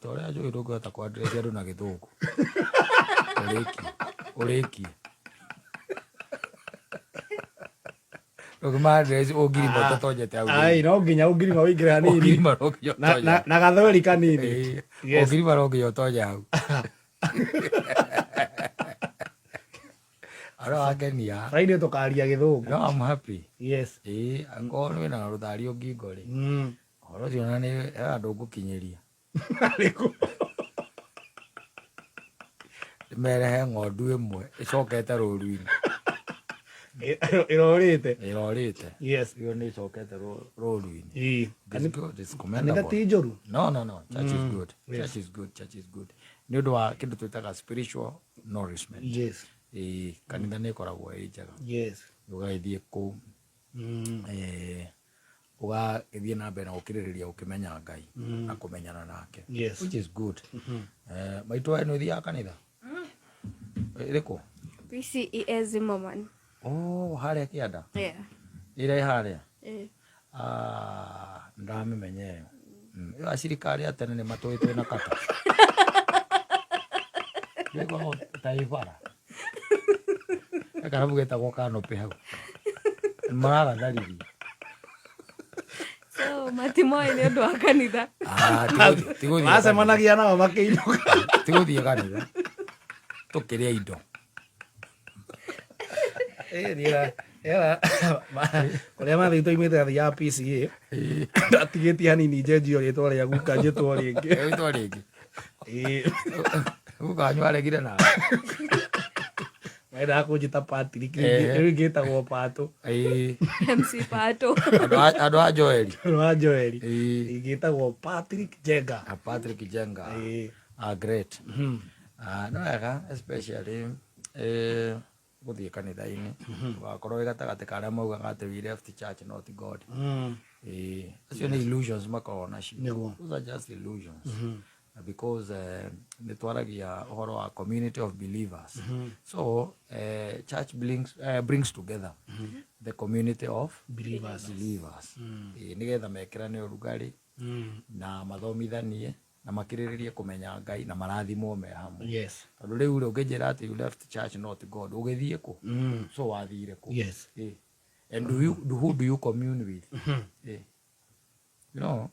Ta ũrĩa njũĩ ndũngĩhota kũ address andũ na Gĩthũngũ. Ũrĩkie. Ũrĩkie. Ndũngĩma address ũngirima ũtatonyete hau. Ai, no nginya ũngirima ũingĩre hanini. Ũngirima no nginya ũtonye Na hau. na gathweri kanini. Ĩĩ. Yes. Ũngirima no nginya ũtonye hau. Aro wangenia. Friday tũkaria Gĩthũngũ. No, I'm happy. Yes. Ĩĩ, angorwo wĩna rũthario ngingo rĩ. Ũhoro ũcio ona nĩ he handũ ngũkinyĩria. Arĩkũ? Ndĩmere he ng'ondu ĩmwe ĩcokete rũru-inĩ. Ĩrorĩte. Ĩrorĩte. Yes. Ĩyo nĩ ĩcokete rũru-inĩ. Ĩĩ. It's good, it's Kanitha commendable. ti njũru. No, no, no. Church is good. Yes. Church is good. Church is good. Nĩ ũndũ wa kĩndũ twĩtaga spiritual nourishment. Yes. Ĩĩ, kanitha nĩ ĩkoragwo ĩ njega. Yes. Ũgagĩthiĩ kũu. Ũgagĩthiĩ na mbere na gũkirĩrĩria gũkĩmenya Ngai na kũmenyana nake. Yes. Which is good. Maitũ we nĩ ũthiaga kanitha? Ĩrĩkũ? PCEA Zimmerman. Oh, harĩa kĩanda? Yeah. Ĩrĩa ĩ harĩa? Eh. Ah, ndamĩmenya ĩyo. Ĩyo acirikari a tene nĩ matũĩ twĩ na kata. Ndĩkoragwo ta ĩ bara. Gakarabu getagwo canopy hau. Maragatharirie. So matimoĩ nĩ ũndũ wa kanitha. Ah, tigũthiĩ kanitha. Macemanagia nao makĩinũka. Tigũthiĩ kanitha. Tũkĩrĩa indo. Kũrĩa mathiĩ tũimĩte athiaga PCA ndatigĩtie hanini njenjio rĩtwa rĩa guka njĩtwo rĩngĩ. Rĩtwa rĩngĩ. Ĩĩ. Guka wanyu aregire nawe. Mendaga kũnjĩta Patrick, rĩu ngĩtagwo Patũ. Ĩĩ. MC Patũ. Andũ a Joeli. Andũ a Joeli. Ĩĩ. Ingĩtagwo Patrick Njenga. Ah, Patrick Njenga. Ĩĩ. Ah, great. Ah, nĩ wega especially gũthiĩ kanitha-inĩ. Ndũgakorwo wĩ gatagatĩ ka arĩa maugaga atĩ we left church not God. Ĩĩ, acio nĩ illusions makoragwo nacio. Nĩguo. Those are just illusions. Because nĩ twaragia ũhoro wa community of believers. So church brings together the community of Believers. believers. Ĩĩ, nĩgetha mekĩrane ũrugarĩ na mathomithanie na makirĩrĩrie kũmenya Ngai na marathimwo me hamwe. Yes. Tondũ rĩu rĩ, ũngĩnjĩra atĩ you left church not God, ũgĩthiĩ kũ? So wathire kũ? Yes. And who do you commune with? You know?